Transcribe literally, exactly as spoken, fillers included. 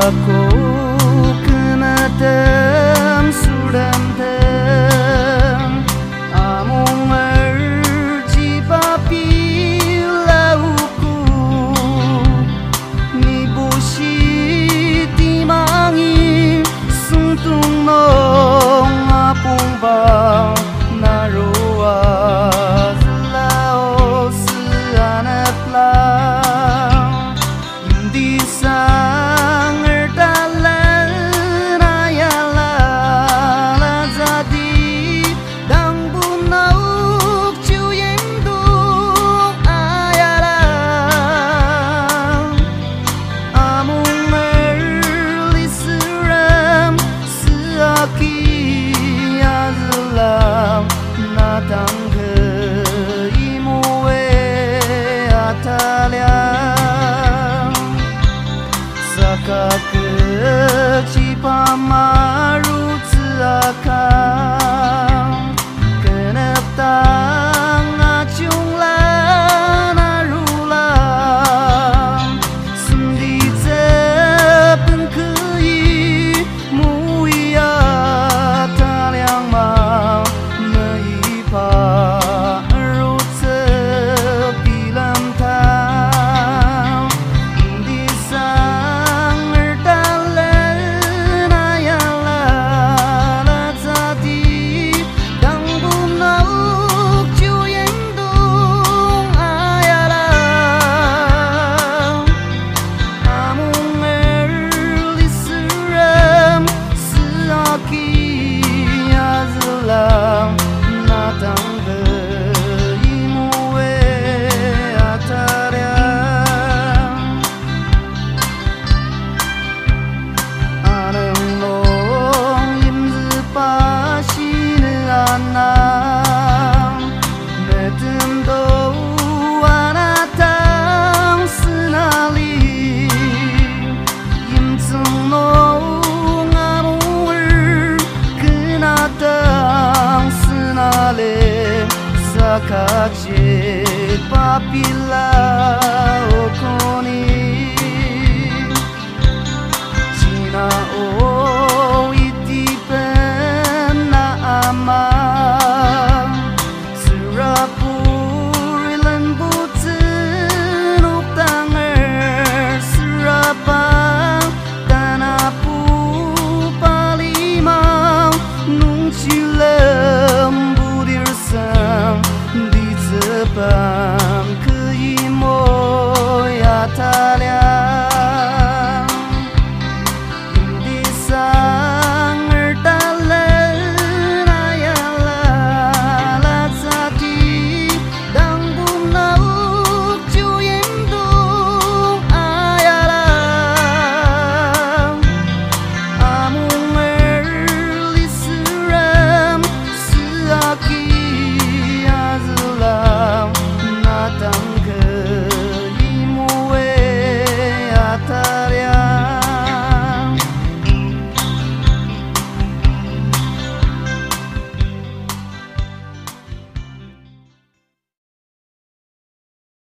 Ako kü metem sütemtem, amonger jiba pila uku. Nibo shi timangi süngdong nung apongba narua züla o sü anepla. Yimtisanger talen ayala lazadi, dangbo nok chuyimdong ayala. Amonger lisürem süaki azüla, na tangka imoe ataliang. Saka kechiba marutsü akang, kenepdang ajungla narula, semtitsü penküi muia taliangma meiba arutsü bilemdang. Yimtisanger talen ayala lazadi, dangbo nok chuyimdong ayala. Amonger lisürem süaki azüla, na tangka imoe ataliang. Anüng nung yimzüba shinü ana, metemdo ana tang sünali. Yimtsüng nung amonger kena tang sünali, saka jiba pila.